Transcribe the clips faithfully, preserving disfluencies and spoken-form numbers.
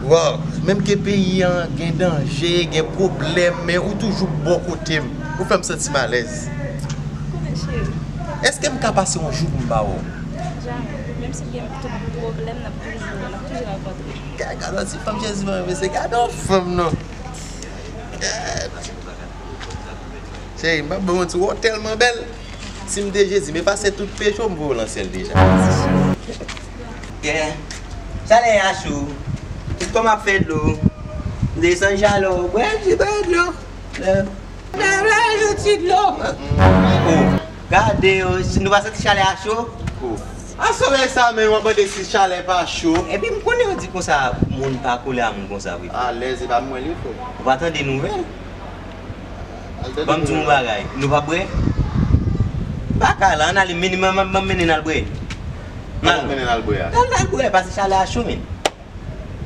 Wow, menm ke peyi an gen danje, gen pwoblèm, men ou toujou bò kote m. Ou fè m santi m alèz. Kouman, cheri? Èske m ka pase yon jou pou m pa wè w? Jamè. Menm si gen tout pwoblèm, n ap toujou, n ap toujou rankontre. Gad, gad yon ti fanm Jezi ban mwen, mesye, gad yon fanm non. Gad. Cheri, m p ap ba w manti, w tèlman bèl. Si m te Jezi, m efase tout peche w, m voye w nan syèl deja. Yeah. Chalè a cho. Tout kò m ap fè dlo. M desann chalè w. Bwè, ti bwè dlo. Bwè, bwè, yon ti dlo. Oh, gade yo, si nou pa santi chalè a cho. Oh. A solèy sa menm, w ap mande si chalè pa cho. Epi m konnen yo di konsa, moun pa kole a moun konsa, wi. Alèz, e pa mwen li fò. Ou pa tande nouvèl? Ban m di w yon bagay. Nou pa bwè? Pa ka la, ann ale, mennen, m, m, m mennen n al bwè. N al mennen n al bwè a. N al, n al bwè, pase chalè a cho, men.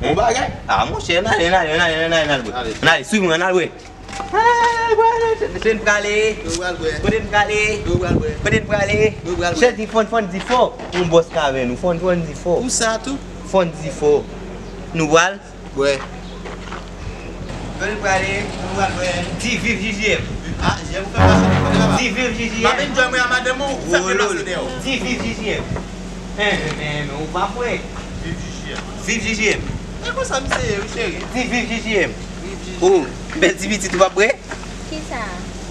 Yon bagay? A, monchè, ann ale, ann ale, ann ale, ann ale, ann al bwè. Ann ale, swiv mwen, ann al bwè. Ann al bwè, kote n prale? Nou pral bwè. Kote n prale? Nou pral bwè. Kote n prale? Nou pral bwè. Chè di fòn, fòn di fò. Yon bòs ka avè nou. Fòn, fòn di fò. Ou sa tou? Fòn di fò. Nou pral? Bwè. Kote n prale? Nou pral bwè. Di viv J J M. A, J J M ou fè pase, ou fè pase. Di viv J J M. M ap enjoy mwen a madanm ou, ou fè pase dèyè w. Di viv J J M. Hein, men, men, men, ou pa bwè. Viv J J M. Viv J J M. E konsa misye ye, wi, cheri. Di viv J J M. Viv J J M. Oh, bèl ti pitit, ou pa bwè? Kisa?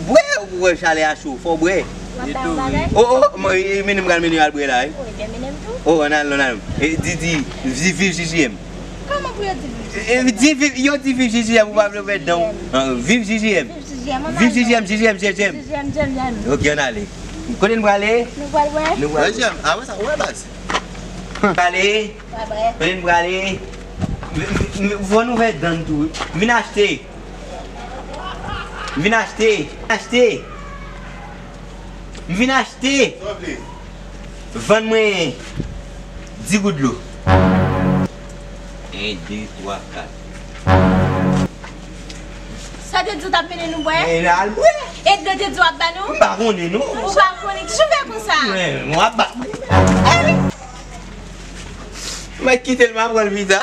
Bwè, ou wè chalè a cho, fò w bwè. W ap bay yon bagay? Oh, oh, mwen, mennen m pral mennen yo al bwè la, wi. Ou te mennen m tou? Oh, ann al, ann al. E, di, di, di viv J J M. Kòman pou yo di viv J J M? E, di viv, yo di viv J J M, ou pa vle ouvè dan w. An, viv J J M. Viv J J M, ann al. Viv J J M, J J M, J J M. J J M, J J M. Ok, ann ale. Kote n prale? Nou pral bwè. Nou pral. J J M, a wè sa, ou wè baz. Prale. Kote n prale? M, m, m, fò n ouvè dan n tou. M vin achte. M vin achte. Achte. M vin achte. Vann mwen dis goud dlo. En, de, twa, kat. Sa te di w t ap mennen nou bwè? E, al bwè. E dlo te di w ap ba nou? M pa konnen, non. Ou pa konnen. Ki jan w fè konsa? Mwen, mwen ap ba. Mwen kite l, m ap pran l pita.